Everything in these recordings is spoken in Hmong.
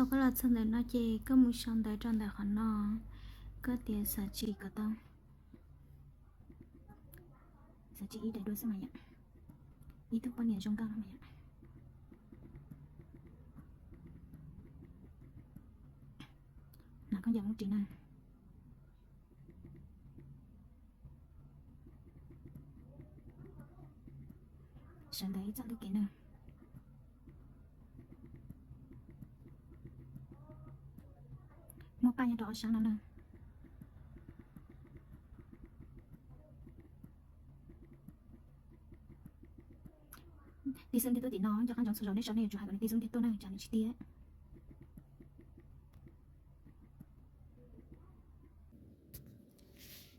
Thaum koj los txog ntawm no ces koj mus sau ntawv rau ntawm qhov no, koj tias xav tsim kom tau, xav tsim ib daim duab xwb mas yom, ib tug poj niam zoo nkauj no mas yom. Mas koj ncaim mus ris na. Sawv ntawm ib txoj ntuj kev na. Muaj paj nyob rau ob sab no na. Tig xub ntiag tuaj tim no, cov qab ntsoov txhua zaus nej sau nej yuav tsum hais kom nws tig xub ntiag tuaj na, tsam nws tsis tiag.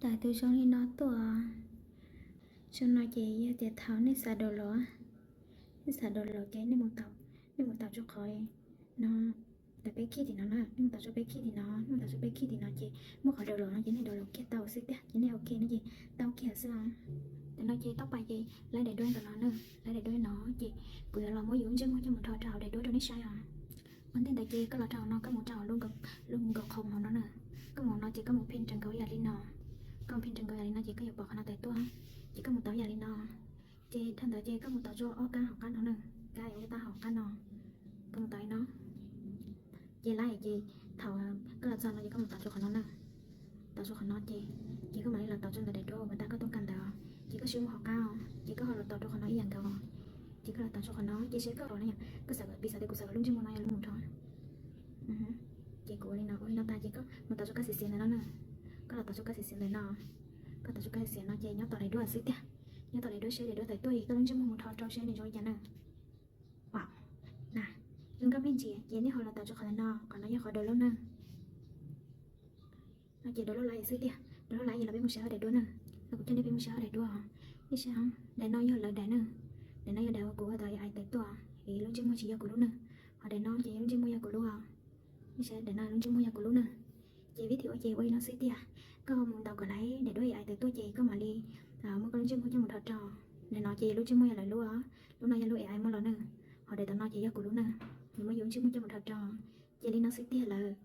Daim tus zoo li no tuaj. Zoo no ces yog tias thaum nej xav download, nej xav download ces nej mus taus, nej mus taus rau qhov no tau peb khij tim no na, nej mus taus rau peb khij tim no, nej mus taus rau peb khij tim no ces muaj qhov download no ces nej download kiag tau xwb tiag, ces nej ok no ces tau kiag xwb os. Tam no ces tau pais ces laib daim duab ntawm no na, laib daim duab no ces kuv yuav los muab yus lub ntsej muag coj mus rho rau hauv daim duab rau nej saib os. Ua ntej ntawd ces koj los rau hauv no, koj mus rau hauv lub nkaus qhov no na, koj mus no ces koj mus phim rau nkaus ib yam li no, koj mus phim rau nkaus ib yam li no ces koj yuav pom qhov no tawm tuaj, ces koj mus taus ib yam li no. Ces dhau ntawd ces koj mus taus rau ob kab hauv qab no na, kab uas tau hauv qab no, koj mus taus li no. Ces laib ces thaum koj los txog no ces koj mus taus rau qhov no na, taus rau qhov no ces, ces koj mam li los taus rau ntawm daim duab uas tas koj tuaj kag ntawd, ces koj siab mus hauv qab os, ces koj ho los taus rau qhov no ib yam nkaus, ces koj los taus rau qhov no ces saib koj los na yom, koj xav kom piv xam tias kuv xav kom lub ntsej muag no yog lub mus rho. Ces kuv ua li no, ua li no tas ces koj mus taus rau kab xiav xiav ntawm no na, koj los taus rau kab xiav xiav ntawm no, koj taus rau kab xiav xiav no ces nyob tom daim duab xwb tiag, nyob tom daim duab saib daim duab tawm tuaj es koj lub ntsej muag mus rho rau saib nws zoo li cas na. Pom na, zoo nkauj me ntsis ces nej ho los taus rau qhov no, qhov no yog qhov download na. No ces download lawm xwb tiag, download lawm es los peb mus saib hauv daim duab na. No kuv coj nej peb mus saib hauv daim duab os. Nej saib, daim no yog lawv daim na, daim no yog daim uas kuv ua tau AI tawm tuaj es lub ntsej muag tsis yog kuv lub na. Ho daim no ces lub ntsej muag yog kuv lub os. Nej saib daim no lub ntsej muag yog kuv lub na. Ces vib thim ua ces ua li no xwb tiag. Koj ho mus ntaus kom laiv daim duab AI tawm tuaj ces koj mam li muab koj lub ntsej muag coj mus rho rau. Daim no ces lub ntsej muag yog lawv lub os, lub no yog lub AI muab los na. Ho daim tom no ces yog kuv lub na, es muab yus lub ntsej muag coj mus rho rau. Ces li no xwb tiag lawm.